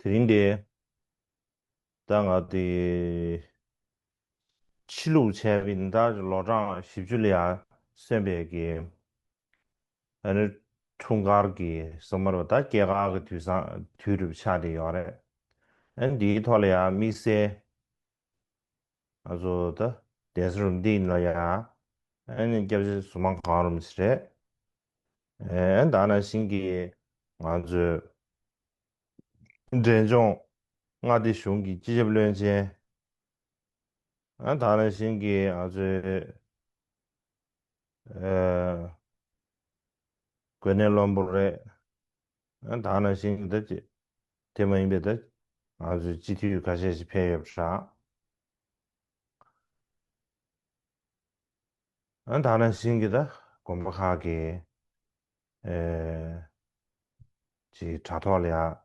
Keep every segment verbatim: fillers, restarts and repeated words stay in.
དེ་རིང་དེ་ད་ང་དེ་ཕྱི་ལུགས་བྱས་པའི་ད་ལོ་གྲངས་བཞི་བཅུ་ལ་ཡང་སོན་པའི་གི་ཨ་ནི་འཁྲུངས་སྐར་གྱི་སོ་མར་བ་ད་སྐྱེས་སྐར་གྱི་དུས་བཟང་དུས་རུ་ཆགས་བསྡད་ཡོད་རེད། ཨ་ནི་འདིའི་ཐོག་ལ་ཡང་དམིགས་བསལ་ང་ཚོ་ད་གདན་ས་རུ་འདི་ཡིན་ལ་ཡང་ཨ་ནི་སྐྱབས་རྗེ་ཟུར་མང་གང་རུང་ཞིག་རེད། ཨ་ནི་ད་ནང་བཞིན་གྱི་ང་ཚོས་འབྲས་ལྗོངས་མངའ་སྡེ་གཞུང་གི་སྤྱི་ཁྱབ་བློན་ཆེན། ཨ་ད་ནང་བཞིན་གྱི་ང་ཚོའི་ཨ་དགོན་གནས་བློན་པོ་རེད། ཨ་ད་ནང་བཞིན་གྱི་ད་ཅི་དེ་མ་ཡིན་པའི་ད་ང་ཚོའི་སྤྱི་འཐུས་ཁ་ཤས་ཤིག་ཕེབས་ཡོད་པ་རེད། ཨ་ད་ནང་བཞིན་གྱི་ད་དགོན་པ་ཁག་གི་ཨེ་ཅིག་དྲ་ཐོག་ལ་ཡང་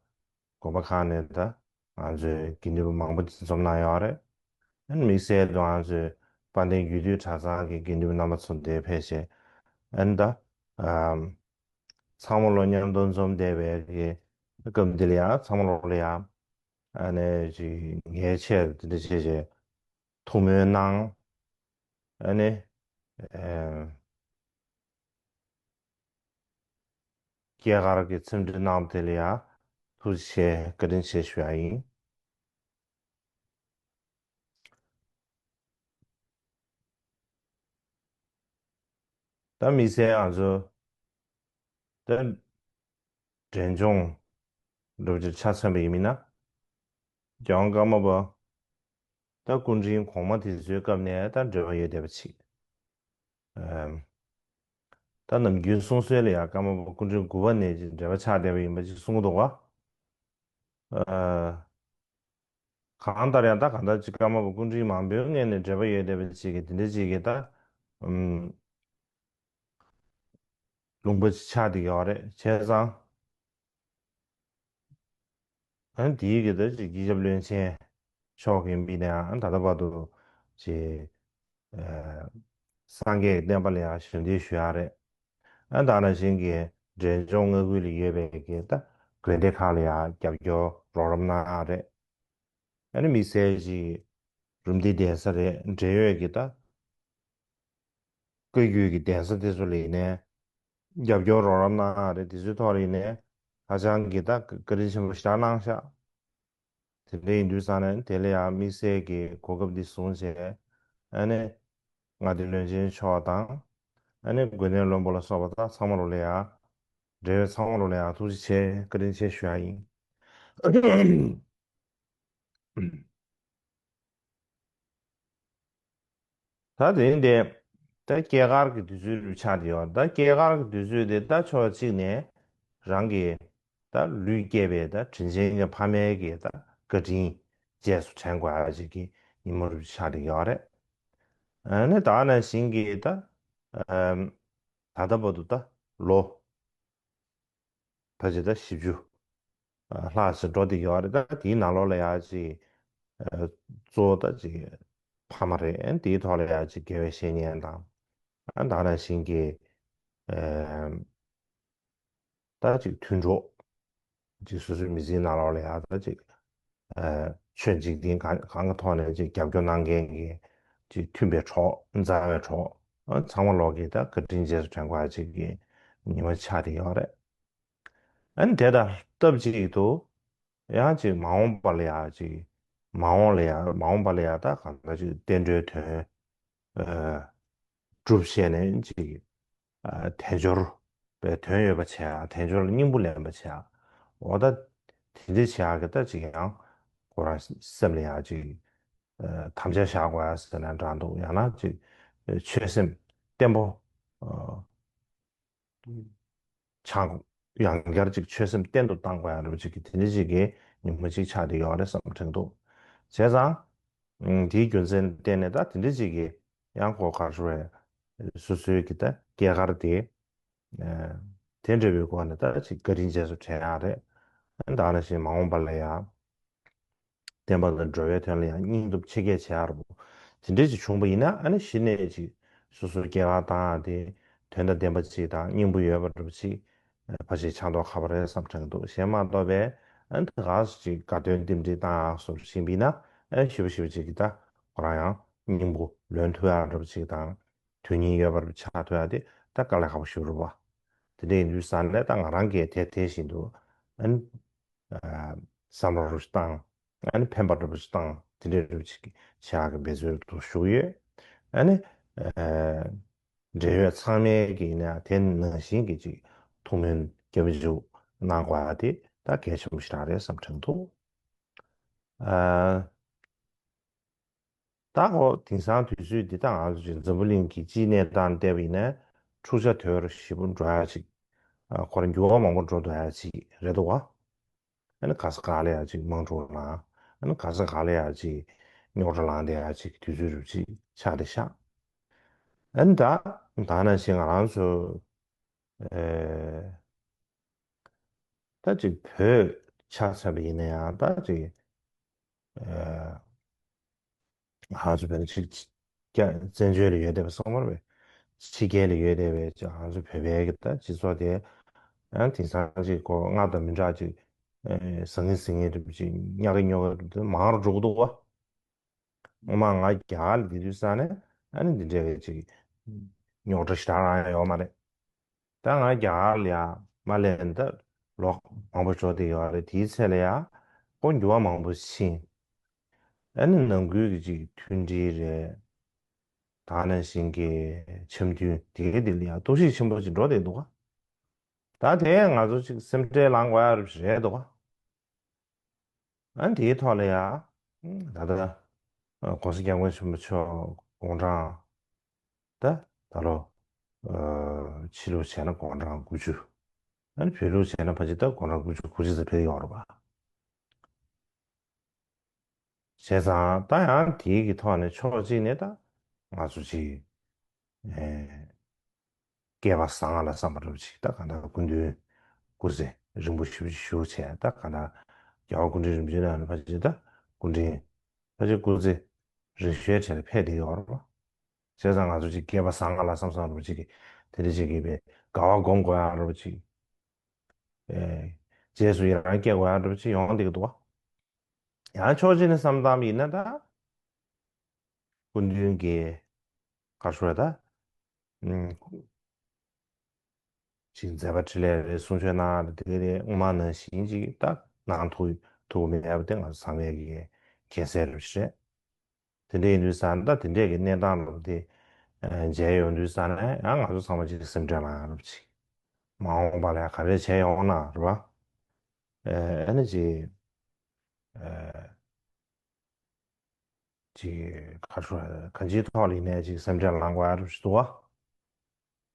དགོན་པ་ཁག་ནས་ད་ང་ཚོའི་དགེ་འདུན་པ་མང་པོ་འཛོམས་གནང་ཡོད་རེད། ཨ་ནི་དམིགས་བསལ་དུ་ང་ཚོའི་དཔལ་ལྡན་རྒྱུད་སྟོད་གྲྭ་ཚང་གི་དགེ་འདུན་པ་རྣམ་པ་ཚོ་འདིར་ཕེབས་བྱས་ཨ་ནི་ད་ཨམ་ཚང་མ་ལོ་མཉམ་དུ་འཛོམས་བསྡད་པའི་གི་སྐབས་འདི་ལ་ཡང་ཚང་མ་ལོ་ལ་ཡང་ཨ་ནི་ཅིག་ངའི་ཆེད་དུ་འདི་འདྲ་བྱས་བྱས་ཐུགས་སྨོན་གནང་། ཨ་ནི་ཨེ་སྐྱེས་སྐར་གྱི་འཚམས་འདྲི་གནང་བ་དེ་ལ་ཡང་ཐུགས་རྗེ་ཆེ་བཀའ་དྲིན་ཆེ་ཞུ་ཡ་ཡིན། ད་དམིགས་བསལ་ང་ཚོ་ད་འབྲས་ལྗོངས་འགྲོ་རྒྱུ་ཆ་མཚོན་པ་ཡིན་མིན་ན་རྒྱལ་དབང་ཀརྨ་པ་ད་སྐུ་ཕྲེང་གོང་མ་དེ་ཚོའི་སྐབས་ནས་ད་འབྲེལ་བ་ཡོད་བསྡད་པ་ཅིག་ཨམ། ད་ནམ་རྒྱུན་གསུང་སྲོལ་ལ་ཡང་ཀརྨ་པ་སྐུ་ཕྲེང་དགུ་པ་ནས་ཀྱི་འབྲེལ་བ་ཆགས་བསྡད་པ་ཡིན་པ་ཅིག་གསུང་གི་འདུག་ག་ཨ། གང་ལྟར་ཡང་ད་གང་ལྟར་ཅིག་ཀརྨ་པ་སྐུ་ཕྲེང་མང་པོའི་སྔོན་ནས་འབྲེལ་བ་ཡོད་བསྡད་པ་ཅིག་གི་དེ་འདྲ་ཅིག་གི་ད་ཨམ། ལུང་པ་ཅིག་ཆགས་བསྡད་ཡོད་རེད་བྱས་ཙང་། ཨ་ནི་དེའི་གི་ད་ཅིག་སྤྱི་ཁྱབ་བློན་ཆེན་མཆོག་གིས་འབད་ནས་ཨ་ད་ལྟ་བར་དུ་ཅིག་ཨ་སངས་རྒྱས་ཀྱི་བསྟན་པ་ལ་ཡང་ཞབས་འདེགས་ཞུ་ཡག་རེད། ཨ་ད་ནང་བཞིན་གྱི་འབྲས་ལྗོངས་མངའ་ཁུལ་ལ་ཡོད་པའི་གི་ད་དགོན་སྡེ་ཁག་ལ་ཡང་རྒྱབ་སྐྱོར་རོགས་རམ་གནང་ཡག་རེད། ཨ་ནི་དམིགས་བསལ་ཅིག་རུམ་བཏེག་གདན་ས་རེད། འབྲེལ་ཡོད་ཀྱི་ད་བཀའ་བརྒྱུད་ཀྱི་གདན་ས་དེ་ཚོ་ལ་ཡིན་ནའི་རྒྱབ་སྐྱོར་རོགས་རམ་གནང་ཡག་རེད། དེ་ཚོའི་ཐོག་ལ་ཡིན་ནའི་ཧ་ཅང་གི་ད་བཀའ་དྲིན་ཆེན་པོ་ཞེ་དྲག་གནང་ཤག་དེ་འདྲ་ཡིན་དུས་ཙང་ནས་དེ་ལ་ཡང་དམིགས་བསལ་གྱི་གོ་སྐབས་འདི་བཟུང་བྱས་ཨ་ནི་མངའ་སྡེ་བློན་ཆེན་མཆོག་དང་ཨ་ནི་དགོན་གནས་བློན་པོ་ལ་སོགས་པ་དང་ཚང་མ་ལོ་ལ་ཡང་འབྲེལ་ཡོད་ཚང་མ་ལོ་ལ་ཡང་ཐུགས་རྗེ་ཆེ་བཀའ་དྲིན་ཆེ་ཞུ་ཡག་ཡིན། ད་དེ་ཡིན་ཏེ། ད་སྐྱེས་སྐར་གྱི་དུས་ཚོད་རུ་ཆགས་ཏེ་ཡོད། ད་སྐྱེས་སྐར་གྱི་དུས་ཚོད་དེ་ད་ཕྱོགས་གཅིག་ནས་རང་གི་ད་ལུས་སྐྱེས་པའི་ད་དྲིན་ཅན་གྱི་ཕ་མའི་གི་ད་བཀའ་དྲིན་རྗེས་སུ་དྲན་དགོས་ཡག་ཅིག་གི་ཉིན་མོ་རུ་ཆགས་ཏེ་ཡོད་རེད། ཨ་ནི་ད་ནང་བཞིན་གྱི་ད་ད་ལྟ་བར་དུ་ད་ལོ་ཕལ་ཆེར་ད་བཞི་བཅུ་ལྷག་ཙམ་འགྲོ་བསྡད་ཡོད་རེད། ད་དེའི་ནང་ལོགས་ལ་ཡག་ཅིག་གཙོ་བོ་ད་ཅིག་ཕ་མ་རེད། དེའི་ཐོག་ལ་ཡག་ཅིག་དགེ་བའི་བཤེས་གཉེན་དང་ཨ་ད་ནང་བཞིན་གྱི་ད་ཅིག་མཐུན་གྲོགས་ཅིག་སོ་སོའི་མི་ཚེའི་ནང་ལོགས་ལ་ཡག་ད་ཅིག་ཆོས་འཇིག་རྟེན་གང་གང་གི་ཐོག་ནས་ཅིག་རྒྱབ་སྐྱོར་གནང་མཁན་གྱི་ཅིག་མཐུན་པའི་གྲོགས་མཛའ་བའི་གྲོགས་ཚང་མ་ལོག་གི་ད་བཀའ་དྲིན་རྗེས་སུ་དྲན་དགོས་ཡག་ཅིག་གི་ཉིན་མོ་ཆགས་བསྡད་ཡོད་རེད། ཨ་ནི་དེ་དང་སྟབས་གཅིག་ཏུ་ཡང་ཅིག་མ་འོངས་པ་ལ་ཡང་ཅིག་མ་འོངས་ལ་ཡང་མ་འོངས་པ་ལ་ཡང་ད་གང་ལྟར་ཅིག་བསྟན་འགྲོའི་དོན་ཨ་སྒྲུབ་བྱས་ནས་ཅིག་ཨ་དལ་འབྱོར་པའི་དོན་ཡོད་པ་བྱས་ཡག་དལ་འབྱོར་ལ་སྙིང་པོ་ལེན་པ་བྱས་ཡག་འོ་ད་དེ་འདྲ་བྱས་ཡག་གི་ད་ཅིག་ཡང་ཁོ་རང་སེམས་ལ་ཡང་ཅིག་ཨ་དམ་བཅའ་བཞག་དགོས་ཡག་ཟེར་ན་འདྲ་འདུག་ཡང་ན་ཅིག་ཆོད་སེམས་བརྟན་པོ་ཨ། ཆགས་ཡང་བསྐྱར་ཅིག་ཆོད་སེམས་བརྟན་དུ་བཏང་དགོས་ཡག་འདྲ་པོ་ཅིག་གི་དེ་འདྲ་ཅིག་གི་ཉིན་མོ་ཅིག་ཆགས་བསྡད་ཡོད་རེད་བསམ་དྲན་འདུག་བྱས་ཙང་དེའི་རྒྱུ་མཚན་བརྟེན་ནས་ད་དེ་འདྲ་ཅིག་གི་ཡང་ཁོ་གར་ཞུ་བའི་སོ་སོའི་གི་ད་སྐྱེས་སྐར་དེ་དེ་འདྲ་བའི་སྒོ་ནས་ད་ཅིག་བཀའ་དྲིན་རྗེས་སུ་དྲན་ཡག་རེད། ད་ནང་བཞིན་མ་འོངས་པ་ལ་ཡང་བསྟན་པ་དང་འགྲོ་བའི་དོན་ལ་ཡང་སྙིང་སྟོབས་ཆེ་བསྐྱེད་བྱེད་ཡག་རེད་པོ། དེ་འདྲས་ཅིག་བྱུང་པ་ཡིན་ན་ཨ་ནི་གཞི་ནས་ཅིག་སོ་སོའི་སྐྱེས་སྐར་བཏང་ཡག་དེ་དོན་དང་ལྡན་པ་ཅིག་དང་སྙིང་པོ་ཡོད་པ་འདྲ་པོ་ཅིག་ཕལ་ཆེར་ཆགས་མདོག་ཁ་པོ་རེད་བསམ་དྲན་འདུག་གཞན་མ་གཏོགས་པའི་ ཨ་ནི་ད་ག་ཅིག་དགའ་སྟོན་རྟེན་འབྲེལ་བཏང་ཡག་སོགས་བྱེད་པ་ཡིན་ན། ཨ་ཞེ་པོ་ཞེ་པོ་ཅིག་གི་ད་ཁོ་རང་ཡང་སྙིང་པོ་ལོན་ཐུབ་ཡག་འདྲ་པོ་ཅིག་དང་། དོན་སྙིང་ཡོད་པ་ཆགས་ཐུབ་ཡག་དེ་ད་དཀའ་ལས་ཁག་པོ་ཞིག་རེད་པ། དེ་འདྲ་ཡིན་དུས་ཙང་ནས་ད་ང་རང་གིས་དེ་དེ་བཞིན་དུ་ཨ་ནི་བསམ་བློ་རུ་བཏང་། ཨ་ནི་ཕན་པ་འདྲ་པོ་ཞིག་བཏང་། དེ་འདྲའི་རུ་ཅིག་བྱེད་ཡག་གི་འབད་བརྩོན་དུ་ཞུགས་ཡོད། ཨ་ནི་ཨ་འབྲེལ་ཡོད་ཚང་མས་ཀྱིས་ནི་དེ་ནང་བཞིན་གྱི་ཅིག་ཐུགས་སྨོན་རྒྱབ་འཇུག་གནང་དགོས་ཡག་དེ་ད་གལ་ཆེན་པོ་ཞིག་རང་རེད་བསམ་དྲན་འདུག་ཨ། ད་ཁོ་དེང་སང་དུས་ཚོད་འདི་ད་ང་ཚོ་ཅིག་འཛམ་བུ་གླིང་གི་སྤྱིའི་གནས་སྟངས་བལྟས་པ་ཡིན་ན། འཁྲུག་ཆ་དོད་རུ་ཞེ་པོ་འགྲོ་ཡག་ཅིག་ཨ་ཁོ་རང་འགྱུར་བ་མང་པོ་འགྲོ་སྡོད་ཡག་ཅིག་རེད་འདུག་ག་ཨ་ནི་ག་ས་ག་ལ་ཡ་ཅིག་དམག་འཁྲུག་ལངས། ཨ་ནི་ག་ས་ག་ལ་ཡ་ཅིག་རྙོག་དྲ་ལངས་བསྡད་ཡ་ཅིག་དུས་ཚོད་རུ་ཅིག་ཆགས་བསྡད་ཤག་ཨ་ནི་ད་ད་ནང་བཞིན་ང་རང་ཚོ་ཨེ་ད་ཅིག་བོད་ཆ་མཚོན་པ་ཡིན་ན་ཡང་ད་ཅིག་ཨེ་ང་ཚོ་བོད་ནི་ཅིག་ཀྱ་བཙན་བྱོལ་ལ་ཡོད་བསྡད་པ་སོང་བར་བས། ཕྱི་རྒྱལ་ལ་ཡོད་བསྡད་པའི་ཅིག་ང་ཚོ་བོད་པའི་གི་ད་སྤྱི་ཚོགས་དེ་ཡང་དེང་སང་ཅིག་གོ་སྔར་དང་མི་འདྲ་ཅིག་ཨེ་ཟང་ངེ་ཟིང་ངེ་འདྲ་པོ་ཅིག་ཉག་གི་ཉོག་གི་འདྲ་པོ་དེ་མང་རུ་འགྲོ་གི་འདུག་བ། སྔོན་མ་ང་རྒྱ་གར་ལ་བསྡད་དུས་ཙང་ནས་ཨ་ནི་འདི་འདྲའི་གི་ཅིག་རྙོག་དྲ་ཞེ་དྲག་རང་ཡོད་མ་རེད། ད་ང་རྒྱ་གར་ལ་ཡ་མ་སླེབས་ནས་ད་ལོ་མང་པོ་འགྲོ་བསྡད་ཡོད་རེད། དེའི་ཚེ་ལ་ཡ་ཁོ་འགྱུར་བ་མང་པོ་ཕྱིན། ཨ་ནི་ནང་ཁུལ་གྱི་ཅིག་མཐུན་སྒྲིལ་རེད། ད་ནང་བཞིན་གྱི་འཆམ་མཐུན་དེ་གའི་དེ་ལ་ཡ་གཏོར་བཤིག་ཆེན་པོ་ཅིག་འགྲོ་བསྡད་འདུག་ག་ད་དེ་ང་ཚོ་ཅིག་སེམས་ཁྲལ་ལངས་དགོས་ཡ་རེད་འདུག་ག་ཨ་ནི་དེའི་ཐོག་ལ་ཡ། ད་ལྟ་༸གོང་ས་༸སྐྱབས་མགོན་ཆེན་པོ་མཆོག་དགུང་གྲངས་ད་ད་ལོ་ཕྱི་ལུགས་བྱས་ན་དགུང་གྲངས་དགུ་བཅུ། ཨ་ནི་བོད་ལུགས་བྱས་ན་ཕལ་ཆེར་ད་དགུང་གྲངས་དགུ་བཅུ་གོ་གཅིག་ཙམ་ཕེབས་ཡོད་རེད་པ། བྱས་ཙང་ད་ཡང་དེའི་གི་ཐོག་ནས་ཕྱོགས་གཅིག་ནས་ད་ང་ཚོ་ཅིག་ཨེ་སྐལ་བ་བཟང་ང་ལ་བསམ་པ་འདྲ་པོ་ཅིག་ད་གང་ལྟར་སྐུ་མདུན་སྐུ་ཚེ་རིང་པོ་ཞེ་པོ་ཅིག་བཞུགས་བྱས། ད་གང་ལྟར་རྒྱལ་བ་སྐུ་ཕྲེང་རིམ་བྱོན་ནང་ནས་ཕལ་ཆེར་ད་སྐུ་ཕྲེང་ཕལ་ཆེར་སྐུ་ཚེ་རིང་ཤོས་གྲས་ལ་ཕེབས་བསྡད་ཡོད་རེད་པ། བྱས་ཙང་ང་ཚོ་ཅིག་སྐལ་བ་བཟང་ང་ལ་བསམ་བསམ་འདྲ་པོ་ཅིག་གིས་དེ་འདྲ་ཅིག་གིས་པའི་དགའ་བ་སྒོམ་དགོས་ཡག་འདྲ་པོ་ཅིག་ཨེ་རྗེས་སུ་ཡི་རང་སྐྱེ་དགོས་ཡག་འདྲ་པོ་ཅིག་ཡོང་བསྡད་ཀྱི་འདུག་བ། ཡང་ཕྱོགས་གཅིག་ནས་བསམ་བཏང་བ་ཡིན་ན་ད། སྐུ་མདུན་གྱི་ག་རེ་ཞུ་དགོས་རེད་ད། ཨུམ། ཅིག་མཛད་པ་འཕྲིན་ལས་རེད། གསུང་ཆོས་གནང་ཡག་དེ་རེད། སྔོན་མ་ནང་བཞིན་ཅིག་ད་གནང་ཐུབ་ཐུབ་མེད་པ་དེ་ང་ཚོ་ཚང་མས་ཀྱི་མཁྱེན་གསལ་རེད་པ་ཞིག་རེད། དེ་འདྲ་ཡིན་དུས་ཙང་ད་དེ་འདྲས་ཀྱི་གནས་སྟངས་ལ་དེ་མཇལ་ཡོང་དུས་ཙང་ནས་ཡང་ང་ཚོ་ཚང་མ་ཅིག་སེམས་ཁྲལ་ལངས་ཡག་རེད་པ་ཅིག་མ་འོངས་པ་ལ་ཡང་ག་རེ་བྱས་ཡོང་ན་རེད་པ། ཨ་ནི་ཅིག་ཅིག་ག་རེ་ཞུ་དགོས་རེད། གང་ཅིའི་ཐོག་ལ་ཡིན་ནའི་ཅིག་སེམས་ཁྲལ་ལངས་དགོས་ཡག་འདྲ་པོ་ཞིག་འདུག་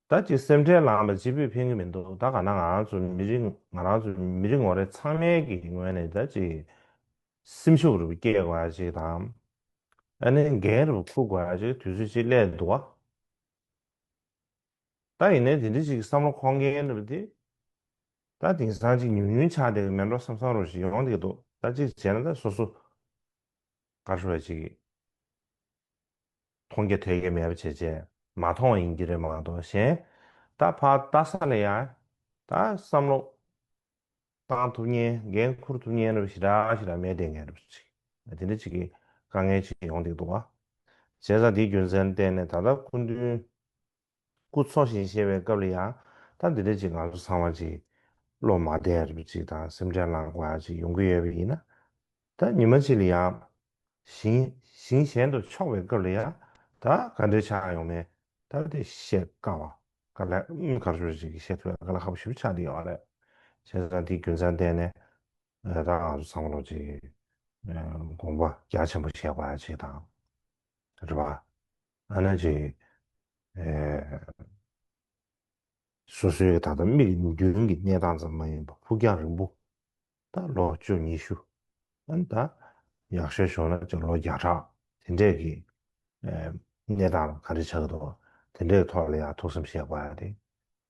བ། ད་ཅིག་སེམས་ཁྲལ་ལངས་པ་གཅིག་པུས་ཕན་གྱི་མི་འདུག་ད་ག་ན་ང་རང་ཚོ་མི་རིགས་ང་རང་ཚོ་མི་རིགས་ངོ་རེ་ཚང་མའི་གི་ངོས་ནས་ད་ཅིག་སེམས་ཤུགས་རུ་སྐྱེད་དགོས་ཡག་ཅིག་དང་། ཨ་ནི་འགན་རུ་འཁུར་དགོས་ཡག་ཅིག་དུས་ཚོད་ཅིག་སླེབས་འདུག་བ། ད་ཡིན་ནའི་དེ་འདྲ་ཅིག་བསམ་བློ་འཁོར་མཁན་འདྲ་པོ་དེ། ད་དེང་སང་ཅིག་ཉུང་ཉུང་ཆགས་བསྡད་ཀྱི་མེད་འགྲོ་བསམ་བསམ་རུ་ཞིག་ཡོང་བསྡད་ཀྱི་འདུག་ད་ཅིག་བྱས་ན་ད་སོ་སོ་ག་རེ་ཞུ་དགོས་རེད། ཅིག་མཐོང་རྒྱ་ཐོས་རྒྱ་མེད་པ་བྱས་བྱས་མ་མཐོང་བ་ཡིན་གྱི་རེད་མ་གཏོགས། གཞན་ད་ཕར་ལྟ་ས་ལ་ཡ་ད་བསམ་བློ་བཏང་ཐུབ་མཁན། འགན་འཁུར་ཐུབ་མཁན་འདྲ་པོ་ཞེ་དྲག་ཞེ་དྲག་མེད་བསྡད་མཁན་འདྲ་པོ་ཅིག་དེ་འདྲ་ཅིག་གི་དཀའ་ངལ་ཅིག་ཡོང་བསྡད་ཀྱི་འདུག་བ། བྱས་ཙང་དེའི་རྒྱུ་མཚན་བརྟེན་ནས་ད་ལྟ་སྐུ་མདུན་སྐུ་འཚོ་ཞིང་གཞེས་པའི་སྐབས་ལ་ཡང་ད་འདི་འདྲ་ཅིག་ང་ཚོ་ཚང་མ་ཅིག་བློ་མ་བདེ་ཡག་ཅིག་དང་སེམས་ཁྲལ་ལངས་དགོས་ཡག་ཅིག་ཡོང་གི་ཡོད་པ་ཡིན་ན། ད་ཉི་མ་གཅིག་ལ་ཡང་ཞིང་ཞིང་གཞན་དུ་ཕྱོགས་པའི་སྐབས་ལ་ཡང་ད་ག་འདྲ་ཆགས་ཡོང་མིན་ད་དེ་བཤད་དཀའ་བ། ག་ལེར་ག་རེ་ཞུ་དགོས་རེད། ཅིག་བཤད་ཐུབ་ཡག་དཀའ་ལས་ཁག་པོ་ཞེ་པོ་ཆགས་བསྡད་ཡོད་རེད། བྱས་ཙང་དེའི་རྒྱུ་མཚན་བརྟེན་ནས། ཨ་ད་ང་ཚོ་ཚང་མ་ལོ་ཅིག་ཨ་དགོངས་པ་རྒྱ་ཆེན་པོ་བཞེས་དགོས་ཡག་ཅིག་དང་། རེད་པ། ཨ་ནི་ཅིག་ཨེ་སོ་སོའི་ད་ལྟ་མིག་མདུན་གྱི་གནས་སྟངས་ཙམ་མ་ཡིན་པར་ཕུགས་རྒྱང་རིང་པོ། ད་ལོ་བཅུ་ཉི་ཤུ། ཨ་ནི་ད་ཡག་ཤོས་བྱུང་ན་ཅིག་ལོ་བརྒྱ་ཕྲག་དེ་འདྲས་ཀྱི་ཨེ་གནས་སྟངས་ལ་ག་འདྲ་ཆགས་ཀྱི་འདུག་དེ་འདྲའི་ཐོག་ལ་ཡང་ཐུགས་བསམ་བཞེས་དགོས་ཡག་དེ།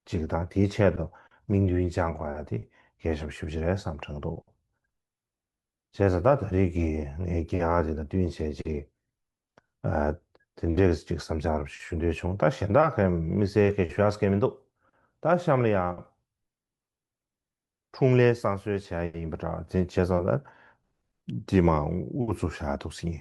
གཅིག་དང་། དེའི་ཆེད་དུ་དམིགས་འདུན་བཅངས་དགོས་ཡག་དེ་གལ་ཆེན་པོ་ཞེ་པོ་ཅིག་རེད་བསམ་དྲན་འདུག་བྱས་ཙང་ད་ད་རེས་ཀྱི་ངའི་སྐད་ཆ་དེ་དང་བསྟུན་བྱས་ཅིག་ཨ་དེ་འདྲས་ཅིག་བསམ་འཆར་ཞུ་འདོད་བྱུང་། ད་གཞན་དག་གི་དམིགས་བསལ་གྱི་ཞུ་ཡག་གང་ཡང་མི་འདུག་ད་གཤམ་ལ་ཡང་ འཁྲུངས་ལྷའི་བསང་གསོལ་བྱ་ཡིན་པ་འདྲ་བ་དེ་བྱས་ཙང་ལ་དེ་མ་ཨུ་ཚུགས་བཞག་འདུག་ཟིན།